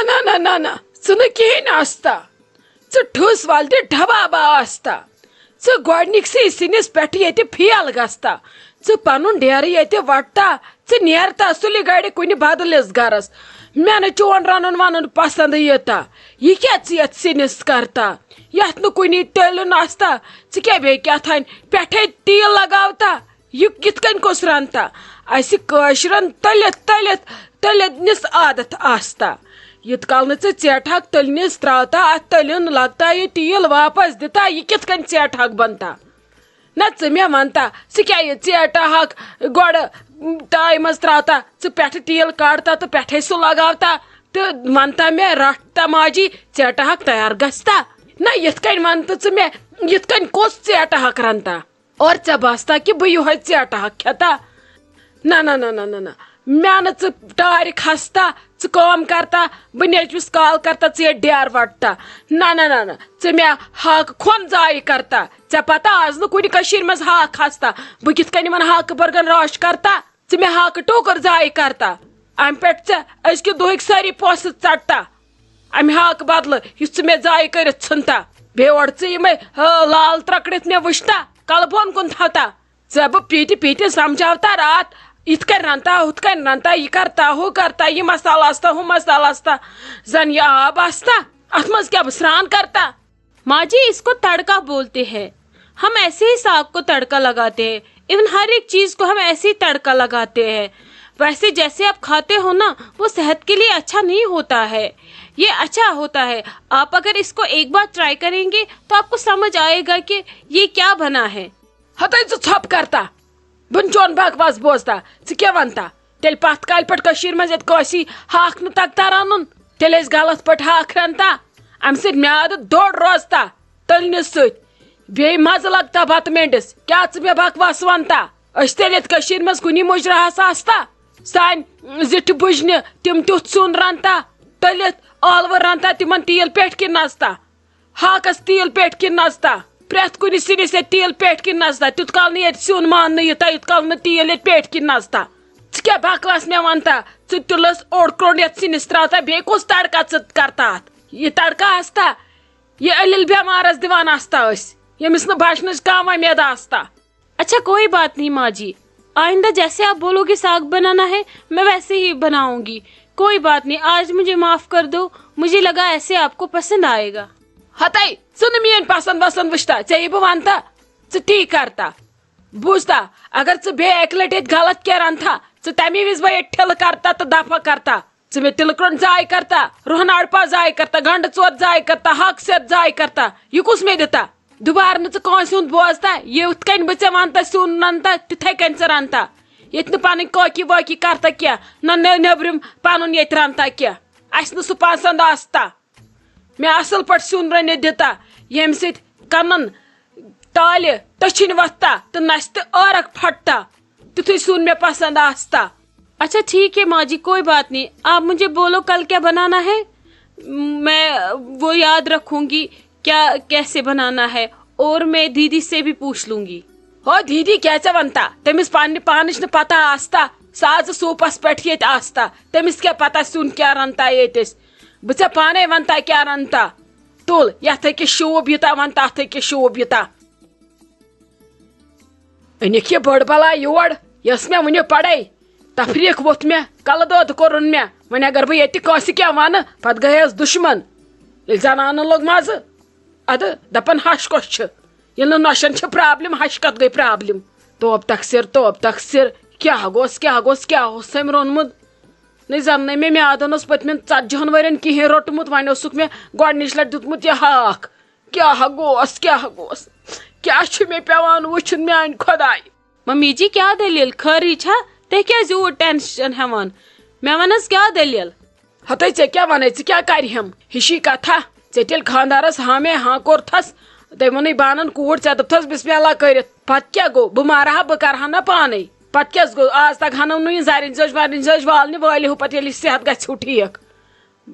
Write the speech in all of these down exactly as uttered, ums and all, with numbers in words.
نہ، نہ، نہ، نہ، ژٕ نہٕ کِہیٖنۍ آستا۔ ژٕ ٹھُس ول تہِ ڈبابہ آستا۔ ژٕ گۄڈنِکسٕے سِنِس پٮ۪ٹھ ییٚتہِ فیل گژھتا۔ ژٕ پنُن ڈیرٕ ییٚتہِ وٹتا۔ ژٕ نیرتا سُلہِ گڑِ کُنہِ بدلِس گرس۔ مےٚ نہٕ چون رنُن ونُن پسند ییٖتا۔ یہِ کیٛاہ ژٕ یتھ سِنِس کرتا؟ یتھ نہٕ کُنی تٔلیُن آستا۔ ژٕ کیٛاہ بیٚیہِ کیٛاہ تھانۍ پٮ۪ٹھے تیٖل لگاوتا؟ یہِ کِتھ کٔنۍ کُس رنتا؟ اسہِ کٲشرٮ۪ن تٔلِتھ تٔلِتھ تٔلِتھ نِس عادت آستا۔ یِتھ کال نہٕ ژٕ ژیٹہٕ ہاکھ تٔلنِس تراوتا، اتھ تٔلیُن لگتا، یہِ تیٖل واپس دِتا، یہِ کِتھ کٔنۍ ژیٹہٕ ہاکھ بنتا؟ نہ ژٕ مےٚ ونتا، ژٕ کیٛاہ یہِ ژیٹہٕ ہاکھ گۄڈٕ تایہِ منٛز تراوتا، ژٕ پٮ۪ٹھٕ تیٖل کڑتا تہٕ پٮ۪ٹھے سُہ لگاوتا تہٕ ونتا مےٚ، رٹھ تا ماجی، ژیٹہٕ ہاکھ تیار گژھتا؟ نہ یِتھ کٔنۍ ونتہٕ ژٕ مےٚ، یِتھ کٔنۍ کُس ژیٹہٕ ہاکھ رنتا؟ اور ژےٚ باستا کہِ بہٕ یِہوٚے ژیٹہٕ ہاکھ کھٮ۪تا؟ نہ، نہ، نہ، نہ، نہ، نہ۔ مےٚ نہٕ ژٕ ٹارِ کھستا، ژٕ کٲم کرتا، بہٕ نیٚچوِس کال کرتا، ژٕ ییٚتہِ ڈیرٕ وٹتا۔ نہ، نہ، نہ، نہ۔ ژٕ مےٚ ہاکہٕ کھۄن ضایہِ کرتا۔ ژےٚ پتہ آز نہٕ کُنہِ کٔشیٖرِ منٛز ہاکھ کھستا۔ بہٕ کِتھ کٔنۍ یِمن ہاکہٕ برگن راش کرتا؟ ژٕ مےٚ ہاکہٕ ٹوکر ضایہِ کرتا۔ امہِ پٮ۪ٹھ ژےٚ أزکہِ دۄہٕکۍ سٲری پونٛسہٕ ژٹتا۔ امہِ ہاکہٕ بدلہٕ یُس ژٕ مےٚ ضایہِ کٔرِتھ ژھٕنتا۔ بیٚیہِ اورٕ ژٕ یِمے، ہٲ، لال ترکڑِتھ مےٚ وٕچھتا، کلہٕ بۄن کُن تھاوتا۔ ژےٚ بہٕ پیٖٹہِ پیٖٹہِ سمجھاوتا راتھ، یِتھ کٔنۍ رنتا، ہُتھ کٔنۍ رنتا، یہِ کرتا، ہُہ کرتا، یہِ مسالہٕ آستا، ہُہ مسالہٕ آستا، زن یہِ آب آستا، اتھ منٛز کیٛاہ بہٕ سرٛان کرتا؟ माँ जी, इसको तड़का बोलते हैं। हम ऐसे ही साग को तड़का लगाते हैं, इवन हर एक चीज को हम ऐसे ही तड़का लगाते हैं। वैसे जैसे आप खाते हो ना, वो सेहत के लिए अच्छा नहीं होता है, ये अच्छा होता है। आप अगर इसको एक बार ट्राई करेंगे तो आपको समझ आएगा कि ये क्या बना है। ہتے ژٕ ژھۄپہٕ کرتا، بہٕ نہٕ چون بکواس بوزتا۔ ژٕ کیٛاہ ونتا؟ تیٚلہِ پتھ کالہِ پٮ۪ٹھ کٔشیٖرِ منٛز ییٚتہِ کٲنٛسی ہاکھ نہٕ تگتا رنُن، تیٚلہِ ٲسۍ غلط پٲٹھۍ ہاکھ رنتا، امہِ سۭتۍ میادٕ دوٚر روزتا تٔلنِس سۭتۍ، بیٚیہِ مزٕ لگتا بتہٕ مینڈِس۔ کیٛاہ ژٕ مےٚ بکواس ونتا؟ أسۍ تیٚلہِ ییٚتہِ کٔشیٖرِ منٛز کُنی مُجراہس آستا؟ سانہِ زِٹھِ بُجنہِ تِم تیُتھ سیُن رنتا، تٔلِتھ ٲلوٕ رنتا، تِمن تیٖل پٮ۪ٹھ کِنۍ نژتا۔ ہاکس تیٖل پٮ۪ٹھ کِنۍ نژتا، پرٛٮ۪تھ کُنہِ سِنِس ییٚتہِ تیٖل پٮ۪ٹھ کِنۍ نژتا، تیُتھ کال نہٕ ییٚتہِ سیُن ماننہٕ یِتا، یُتھ کال نہٕ تیٖل ییٚتہِ پٮ۪ٹھ کِنۍ نژتا۔ ژٕ کیٛاہ بکواس مےٚ ونتا؟ ژٕ تُلس اوٚڑ کرٛونٛڈ یتھ سِنِس ترٛاوتا، بیٚیہِ کُس تڑکا ژٕ کرتا اتھ؟ یہِ تڑکا آستا، یہِ علیل بٮ۪مارس دِوان آستا أسۍ، ییٚمِس نہٕ بچنٕچ کانٛہہ وۄمید آستا۔ अच्छा, कोई बात नहीं माँ जी, आइंदा जैसे आप बोलोगे साग बनाना है, मैं वैसे ही बनाऊंगी। कोई बात नहीं, आज मुझे माफ कर दो, मुझे लगा ऐसे आपको पसंद आएगा। ہتے، ژٕ نہٕ میٲنۍ پسند وسند وٕچھتا، ژےٚ یہِ بہٕ ونتا، ژٕ تی کرتا۔ بوٗزتا، اگر ژٕ بیٚیہِ اکہِ لٹہِ ییٚتہِ غلط کینٛہہ رنتھا، ژٕ تمی وِزِ بہٕ ییٚتہِ ٹھِلہٕ کرتا تہٕ دفع کرتا۔ ژٕ مےٚ تِلہٕ کرٛوٚنٛڈ ضایہِ کرتا، رۄہن اڑپا ضایہِ کرتا، گنڈٕ ژور ضایہِ کرتا، ہاکہٕ سیت ضایہِ کرتا، یہِ کُس مےٚ دِتا؟ دُبارٕ نہٕ ژٕ کٲنٛسہِ ہُنٛد بوزتا، یِتھ کٔنۍ بہٕ ژےٚ ونتا سیُن رنتا، تِتھے کٔنۍ ژٕ رنتا۔ ییٚتہِ نہٕ پنٕنۍ کٲکی وٲکی کرتا کینٛہہ، نہ نے-، نیبرِم پنُن ییٚتہِ رنتا کینٛہہ۔ اسہِ نہٕ سُہ پسند آستا۔ مےٚ اصل پٲٹھۍ سیُن رٔنِتھ دِتا، ییٚمہِ سۭتۍ کنن تالہِ تٔچھِنۍ وۄتھتا تہٕ نستہِ عٲرق پھٹتا۔ تیُتھُے سیُن مےٚ پسند آستا۔ अच्छा ठीक है माँ जी, कोई बात नहीं, आप मुझे बोलो कल क्या बनाना है, मैं वो याद रखूंगी क्या, कैसे बनाना है, और मैं दीदी से भी पूछ लूंगी। ہو دیٖدی، کیٛاہ ژےٚ ونتا؟ تٔمِس پننہِ پانٕچ نہٕ پتہ آستا، سۄ آسہٕ سوٗپس پٮ۪ٹھ ییٚتہِ آستا، تٔمِس کیٛاہ پتہ سیُن کیٛاہ رنتا ییٚتہِ أسۍ؟ بہٕ ژےٚ پانے ونتا کیٛاہ رنتا؟ تُل، یتھ ہیٚکہِ شوٗب یِتا، ونتا اتھ ہیٚکہِ شوٗب یِتا۔ أنِکھ یہِ بٔڑ بلا یور، یۄس مےٚ وُنہِ پڑے۔ تفریٖق ووٚتھ مےٚ، کلہٕ دود کوٚرُن مےٚ۔ وۄنۍ اگر بہٕ ییٚتہِ کٲنٛسہِ کینٛہہ ونہٕ، پتہٕ گٔیس دُشمن۔ ییٚلہِ زنانن لوٚگ مزٕ، ادٕ دپن ہش کۄس چھِ؟ ییٚلہِ نہٕ نۄشن چھِ پرابلم، ہش کتھ گٔے پرابلم؟ توب تقصیر، توب تقصیر، کیٛاہ گوٚژھ، کیٛاہ گوٚژھ، کیٛاہ اوس أمۍ روٚنمُت؟ نٔے زن نٔے مےٚ میادن اوس پٔتمٮ۪ن ژتجی ہن ؤرین کِہیٖنۍ روٚٹمُت، وۄنۍ اوسُکھ مےٚ گۄڈنِچ لٹہِ دیُتمُت یہِ ہاکھ۔ کیٛاہ گوس، کیٛاہ گوس؟ کیٛاہ چھُ مےٚ پٮ۪وان وٕچھُن میٛانہِ خۄدایہِ؟ ممی جی، کیٛاہ دٔلیٖل؟ خٲرٕے چھا؟ تُہۍ کیٛازِ یوٗت ٹٮ۪نشن ہٮ۪وان؟ مےٚ وَن حظ، کیٛاہ دٔلیٖل؟ ہتے، ژےٚ کیٛاہ وَنے؟ ژٕ کیٛاہ کَرِہَم؟ ہِشی کَتھا۔ ژےٚ تیٚلہِ خانٛدارَس ہاں میں ہاں کوٚرتھَس، تٔمۍ ووٚنُے بانَن کوٗر، ژےٚ دوٚپتھَس بِسمِ اللہ کٔرِتھ۔ پَتہٕ کیٛاہ گوٚو؟ بہٕ مارٕ ہا، بہٕ کَرٕ ہا نہ پانَے۔ پَتہٕ کیٛاہ گوٚو؟ آز تَگہٕ ہا نہٕ وٕنہِ زَرِنۍ زٲج وَرِنۍ زٲج والنہِ، وٲلِو ہُہ پَتہٕ ییٚلہِ صحت گژھِ ہُہ ٹھیٖک۔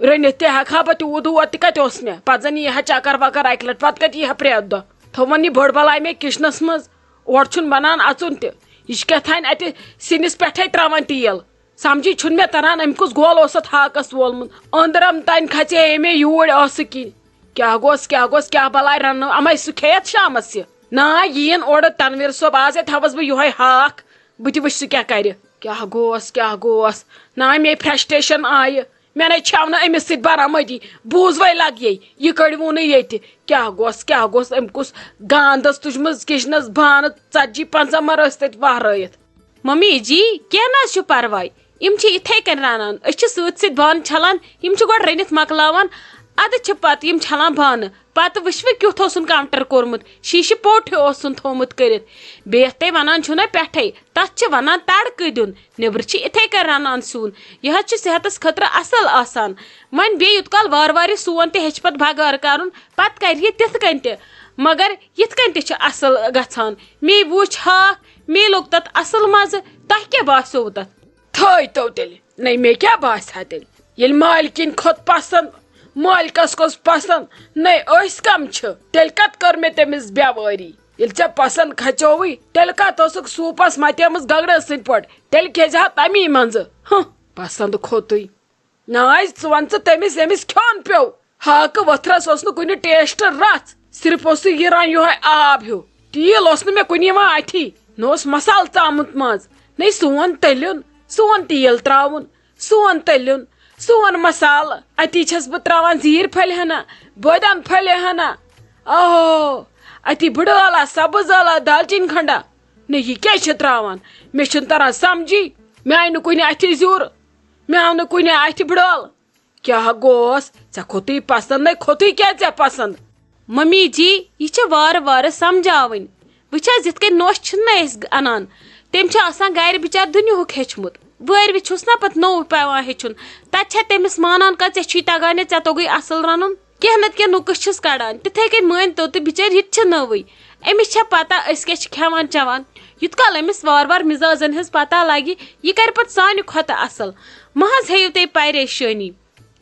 رٔنِتھ تہِ ہٮ۪کہٕ ہا بہٕ تیوٗت دود تہِ کَتہِ اوس مےٚ۔ پَتہٕ زَن یی ہا چَکَر وَکَر اَکہِ لَٹہِ، پَتہٕ کَتہِ یی ہا پرٛٮ۪تھ دۄہ۔ تھوٚوُن یہِ بٔڑ بَلاے مےٚ کِچنَس منٛز، اورٕ چھُنہٕ بَنان اَژُن تہِ۔ یہِ چھِ کیٛاہ تھانۍ اَتہِ سِنِس پٮ۪ٹھَے ترٛاوان تیٖل۔ سمجھی چھُنہٕ مےٚ تران، أمۍ کُس گول اوس اتھ ہاکس وولمُت؟ أنٛدرم تانۍ کھژے مےٚ یوٗرۍ ٲسہٕ کِنۍ۔ کیٛاہ گوٚس، کیٛاہ گوٚس، کیٛاہ بلاے رنہٕ؟ امے سُہ کھیٚیتھ شامس یہِ؟ نا، یِیِن اورٕ تنویر صٲب، آز ہے تھاوس بہٕ یِہوے ہاکھ، بہٕ تہِ وٕچھِ سُہ کیٛاہ کرِ۔ کیٛاہ گوٚس، کیٛاہ گوٚس؟ نا، مے فرسٹریشن آیہِ، مےٚ نے چھَو نہٕ أمِس سۭتۍ برآمدی۔ بوٗزوَے لگیے، یہِ کٔڑۍ ووٚنُے ییٚتہِ۔ کیٛاہ گوٚس، کیٛاہ گوٚس؟ أمۍ کُس گانٛدس تُجمٕژ کِچنس بانہٕ ژتجی پنٛژاہ مہ ٲسۍ تَتہِ وہرٲیِتھ۔ ممی جی، کینٛہہ نہ حظ چھُ پرواے، یِم چھِ یِتھَے کٔنۍ رَنان، أسۍ چھِ سۭتۍ سۭتۍ بانہٕ چھَلان، یِم چھِ گۄڈٕ رٔنِتھ مۄکلاوان، اَدٕ چھِ پَتہٕ یِم چھَلان بانہٕ۔ پَتہٕ وٕچھوٕ کیُتھ اوسُن کاوٹر کوٚرمُت، شیٖشہِ پوٚٹ ہیوٗ اوسُن تھوٚومُت کٔرِتھ۔ بیٚیہِ یَتھ تُہۍ وَنان چھُو نہ پٮ۪ٹھَے، تَتھ چھِ وَنان تَڑکہٕ دیُن، نیٚبرٕ چھِ یِتھَے کٔنۍ رَنان سیُن، یہِ حظ چھِ صحتَس خٲطرٕ اَصٕل آسان۔ وۄنۍ بیٚیہِ یوٗت کال وارٕ وارٕ یہِ سون تہِ ہیٚچھِ پَتہٕ بَغٲر کَرُن، پَتہٕ کَرِ یہِ تِتھ کٔنۍ تہِ، مگر یِتھ کٔنۍ تہِ چھِ اَصٕل گژھان۔ مے وُچھ ہاکھ، مے لوٚگ تَتھ اَصٕل مَزٕ، تۄہہِ کیٛاہ باسیووُ تَتھ؟ تھٲے تو تیٚلہِ۔ نَے، مےٚ کیٛاہ باسہِ ہا تیٚلہِ؟ ییٚلہِ مالکِنۍ کھوٚت پسنٛد، مالکس کھوٚت پسنٛد، نَے، أسۍ کم چھِ؟ تیٚلہِ کتھ کٔر مےٚ تٔمِس بیوٲری؟ ییٚلہِ ژےٚ پسنٛد کھژیووُے، تیٚلہِ کتھ ٲسٕکھ سوٗپس متیمٕژ گگرٕ سٕنٛدۍ پٲٹھۍ؟ تیٚلہِ کھیٚزِ ہا تمی منٛزٕ۔ ہہ، پسنٛد کھوٚتُے۔ نہ، آز ژٕ وَن ژٕ تٔمِس، ییٚمِس کھیوٚن پیوٚو۔ ہاکہٕ ؤتھرس اوس نہٕ کُنہِ ٹیسٹ رژھ، صرف اوس سُہ یِران یِہوے آب ہیوٗ۔ تیٖل اوس نہٕ مےٚ کُنہِ یِوان اَتھی، نہ اوس مسالہٕ ژامُت منٛز، نَے سون تٔلیُن، سون تیٖل ترٛاوُن، سون تٔلیُن، سون مسالہٕ۔ اَتی چھَس بہٕ ترٛاوان زیٖر پھٔلۍ ہنا، بٲدیان پھٔلۍ ہنا، اہو، اَتی بٕڈٕ ٲلہ، سبٕز ٲلہ، دالچیٖن کھنڈا۔ نہ، یہِ کیٛاہ چھِ ترٛاوان؟ مےٚ چھُنہٕ تران سمجھی۔ مےٚ آیہِ نہٕ کُنہِ اَتھِ زیُر، مےٚ آو نہٕ کُنہِ اَتھِ بٕڈٕ ٲلہٕ۔ کیٛاہ گوس؟ ژےٚ کھوٚتُے پسنٛد؟ نَے، کھوٚتُے کیٛاہ ژےٚ پسنٛد؟ ممی جی، یہِ چھِ وارٕ وارٕ سمجھاوٕنۍ۔ وٕچھ حظ، یِتھ کٔنۍ نوٚش چھِنہٕ أسۍ انان، تٔمۍ چھُ آسان گرِ بِچارٕ دُنیاہُک ہیٚچھمُت۔ وٲرۍ وِ چھُس نہ پتہٕ نوٚو پٮ۪وان ہیٚچھُن۔ تَتہِ چھا تٔمِس مانان کانٛہہ، "ژےٚ چھُے تگان یا ژےٚ توٚگُے اَصٕل رَنُن"؟ کینٛہہ نتہٕ کینٛہہ نُکٕس چھِس کڑان۔ تِتھَے کٔنۍ مٲنۍ تو تہٕ بِچٲرۍ، یہِ تہِ چھِ نٔوٕے۔ أمِس چھےٚ پتہ أسۍ کیٛاہ چھِ کھٮ۪وان چٮ۪وان۔ یُتھ کال أمِس وارٕ وارٕ مِزازن ہٕنٛز پتہ لگہِ، یہِ کرِ پتہٕ سانہِ کھۄتہٕ اَصٕل۔ مہ حظ ہیٚیِو تُہۍ پریشٲنی۔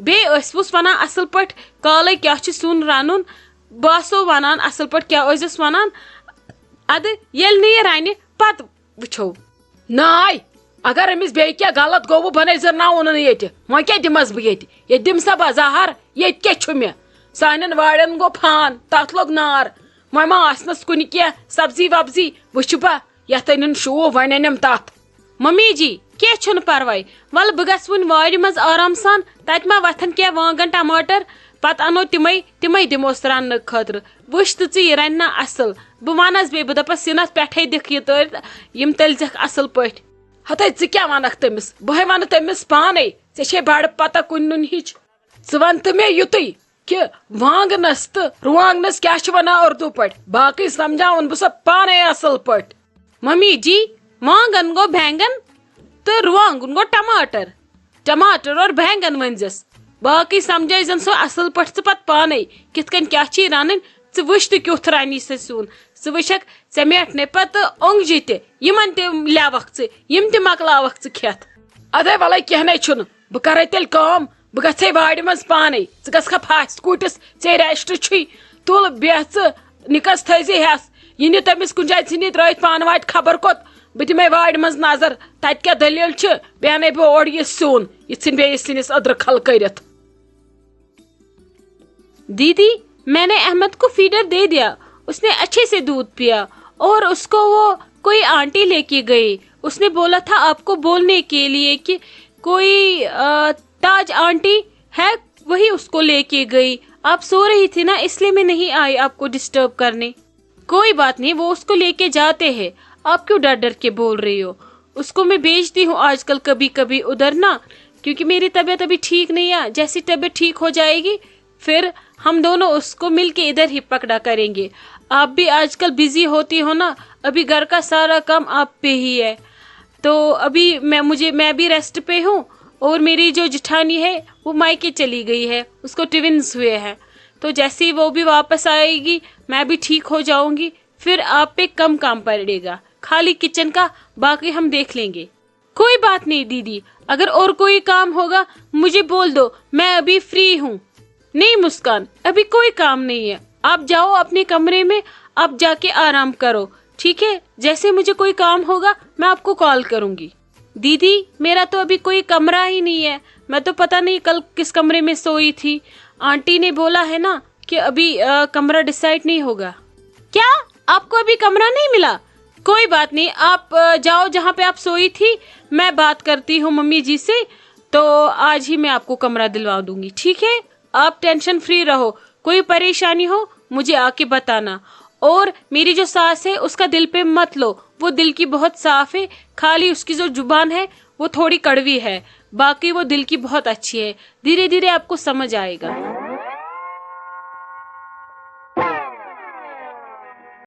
بیٚیہِ ٲسوُس وَنان اَصٕل پٲٹھۍ، کالَے کیٛاہ چھُ سیُن رَنُن، بہٕ آسو وَنان اَصٕل پٲٹھۍ کیٛاہ ٲسۍزیوس وَنان۔ اَدٕ ییٚلہِ نہٕ یہِ رَنہِ، پَتہٕ وٕچھو۔ ناے، اگر أمِس بیٚیہِ کینٛہہ غلط گوٚو، بہٕ بَنٲے زَن نہ اوٚنُن ییٚتہِ۔ وۄنۍ کیٛاہ دِمَس بہٕ ییٚتہِ؟ ییٚتہِ دِمہٕ سا بہٕ زَہر؟ ییٚتہِ کیٛاہ چھُ مےٚ؟ سانٮ۪ن وارٮ۪ن گوٚو فان، تَتھ لوٚگ نار۔ وۄنۍ ما آسنَس کُنہِ کینٛہہ سبزی وبزی؟ وٕچھِ بہٕ، یَتھ أنِن شوٗب، وۄنۍ اَنٮ۪م تَتھ۔ ممی جی، کینٛہہ چھُنہٕ پرواے۔ وَلہٕ بہٕ گژھٕ وُنہِ وارِ منٛز آرام سان، تَتہِ ما وۄتھن کینٛہہ وانٛگن ٹماٹر، پتہٕ اَنو تِمَے، تِمَے دِموس رَننہٕ خٲطرٕ۔ وٕچھ تہٕ ژٕ، یہِ رَنہِ نا اَصٕل۔ بہٕ وَنَس بیٚیہِ، بہٕ دَپَس، یہِ نَتھ پٮ۪ٹھَے دِکھ یہِ تٲرِتھ، یِم تٔلۍ زٮ۪کھ اَصٕل پٲٹھۍ۔ ہَتَے، ژٕ کیٛاہ وَنَکھ تٔمِس؟ بہٕ ہے وَنہٕ تٔمِس پانَے، ژےٚ چھے بَڑٕ پَتہ کُنہِ نُنہِ ہِچ۔ ژٕ وَن تہٕ مےٚ یُتُے کہِ وانٛگنَس تہٕ رُوانٛگنَس کیٛاہ چھِ وَنان اُردو پٲٹھۍ، باقٕے سَمجھاوَن بہٕ سۄ پانَے اَصٕل پٲٹھۍ۔ ممی جی، وانگن گوٚو بینگن تہٕ رُوانٛگُن گوٚو ٹماٹر۔ ٹماٹر اور بینگن ؤنۍزٮ۪س۔ باقٕے سمجھٲیزٮ۪ن سۄ اَصٕل پٲٹھۍ ژٕ پتہٕ پانَے، کِتھ کٔنۍ کیٛاہ چھِی رَنٕنۍ۔ ژٕ وٕچھ تہٕ کیُتھ رَنی سۄ سیُن۔ ژٕ وٕچھکھ، ژےٚ میٹھ نے پتہٕ اوٚنٛگجہِ تہِ، یِمن تہِ لیوکھ ژٕ، یِم تہِ مۄکلاوکھ ژٕ کھٮ۪تھ۔ اَدَے وَلَے، کینٛہہ نے چھُنہٕ، بہٕ کَرَے تیٚلہِ کٲم، بہٕ گژھے وارِ منٛز پانَے۔ ژٕ گژھکھا پھاسہِ کوٗٹِس، ژےٚ ریسٹ چھُے۔ تُل بیٚہہ ژٕ، نِکَس تھٲیزِ ہٮ۪س۔ یہِ نہٕ تٔمِس کُنہِ جایہِ ژھٕنہِ ترٛٲیِتھ پانہٕ واتہِ خبر کوٚت۔ بہٕ دِمَے وارِ منٛز نظر، تَتہِ کیٛاہ دٔلیٖل چھِ، بیٚیہِ اَنَے بہٕ اورٕ یہِ سیُن، یہِ ژھٕنہِ بیٚیِس سِنِس أدرٕ کھل کٔرِتھ۔ दीदी, मैंने अहमद को फीडर दे दिया, उसने अच्छे से दूध पिया और उसको वो कोई आंटी लेके गई। उसने बोला था आपको बोलने के लिए कि कोई, अ, ताज आंटी है, वही उसको लेके गई। आप सो रही थी ना, इसलिए मैं नहीं आई आपको डिस्टर्ब करने। कोई बात नहीं, वो उसको लेके जाते हैं। आप क्यों डर डर के बोल रही हो? उसको मैं भेजती हूँ आजकल कभी कभी उधर ना, क्योंकि मेरी तबीयत अभी ठीक नहीं है। जैसी तबीयत ठीक हो जाएगी, फिर हम दोनों उसको मिलके इधर ही पकड़ा करेंगे। आप भी आजकल बिजी होती हो ना, अभी घर का सारा काम आप पे ही है। तो अभी मैं, मुझे, मैं भी रेस्ट पे हूँ और मेरी जो जिठानी है, वो मायके चली गई है, उसको ट्विंस हुए हैं। तो जैसे ही वो भी वापस आएगी, मैं भी ठीक हो जाऊँगी, फिर आप पे कम काम पड़ेगा, खाली किचन का, बाकी हम देख लेंगे। कोई बात नहीं दीदी, अगर और कोई काम होगा, मुझे बोल दो, मैं अभी फ्री हूँ। नहीं मुस्कान, अभी कोई काम नहीं है, आप जाओ अपने कमरे में, आप जाके आराम करो, ठीक है? जैसे मुझे कोई काम होगा, मैं आपको कॉल करूँगी। दीदी, मेरा तो अभी कोई कमरा ही नहीं है। मैं तो पता नहीं कल किस कमरे में सोई थी। आंटी ने बोला है ना कि अभी अ, कमरा डिसाइड नहीं होगा। क्या? आपको अभी कमरा नहीं मिला? कोई बात नहीं, आप अ, जाओ जहाँ पे आप सोई थी। मैं बात करती हूँ मम्मी जी से, तो आज ही मैं आपको कमरा दिलवा दूंगी, ठीक है? आप टेंशन फ्री रहो, कोई परेशानी हो मुझे आके बताना। और मेरी जो सास है उसका दिल पे मत लो, वो दिल की बहुत साफ है। खाली उसकी जो जुबान है वो थोड़ी कड़वी है, बाकी वो दिल की बहुत अच्छी है। धीरे धीरे आपको समझ आएगा।